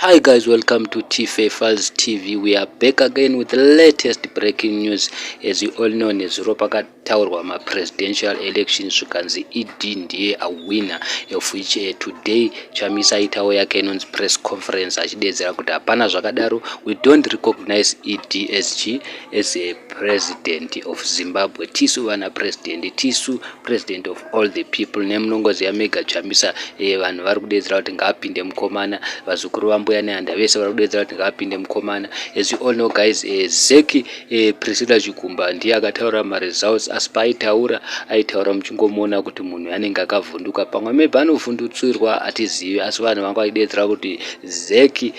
Hi guys, welcome to TFA Files TV. We are back again with the latest breaking news. As you all know, nezuro pakataurwa ma-presidential elections, zvikanzi ED ndiye a winner, of which today Chamisa aitawo yake inonzi press conference, achidedzera kuti hapana zvakadaro, we don't recognize ED as a president of Zimbabwe. Tisu vana president, tisu president of all the people. Nemunongoziva mega Chamisa, vanhu vari kudedzera kuti ngaapinde mukomana. Vazukuru vambuya Nehanda vese vari kudedzera kuti ngaapinde mukomana. As you all know guys, ZEC, Priscilla Chikumba ndiye akataura maresults, asi paaitaura, aitaura muchingomuona kuti munhu anenge akavhunduka. Pamwe maybe anovhundutsirwa, hatizivi, asi vanhu vanga vachidedzera kuti ZEC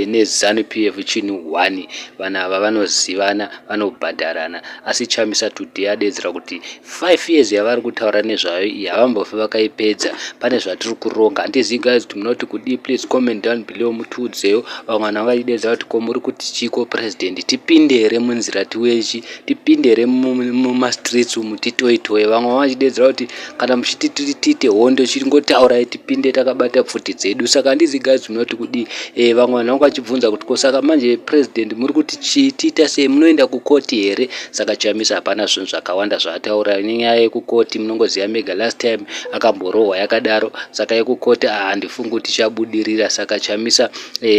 neZANU PF chinhu one. Vanhu ava vanozivana, vanobhadharana. Asi Chamisa today adedzera kuti 5 years yavari kutaura nezvayo iyi havambofi vakaipedza. Pane zvatiri kuronga. Handizivi guys kuti munoti kudii. Please comment down below, mutiudzewo. Vamwe vanhu vanga vachidedzera kuti ko muri kuti chiko president, tipinde here munzira, tiwechi tipinde here mumastreets umu, titoitoe? Vamwe vanga vachidedzera kuti kana muchiti tiite hondo, chingotaurai tipinde takabata pfuti dzedu. Saka handizivi guys, munoti kudii? Vamwe vanhu vanga vachibvunza kuti ko saka manje president muri kuti chii, tiita sei, munoenda kukoti here? Saka Chamisa hapana zvinhu zvakawanda zvaataura nenyaya yekukoti. Munongoziva mega, last time akamborohwa yakadaro, saka yekukoti handifungi kuti ichabudirira. Saka Chamisa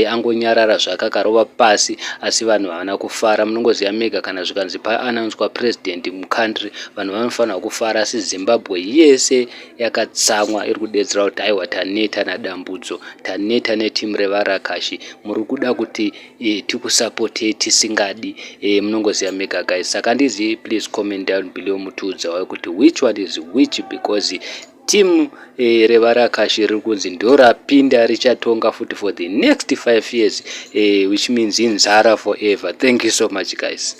angonyarara zvakakarova pasi, asi vanhu havana kufara. Munongoziva mega, kana zvikanzi paannouncewa president mucountry, vanhu vanofanira kufara, asi Zimbabwe yese yakatsamwa, iri kudedzera kuti aiwa, taneta nadambudzo, taneta netimu revarakashi, muri kuda kuti tikusapotei tisingadi. Munongoziva mega guys. Saka handizivi, please comment down below, mutiudzawo kuti which one is which, because timu revarakashi riri kunzi ndorapinda, richatonga futi for the next 5 years, which means inzara forever. Thank you so much guys.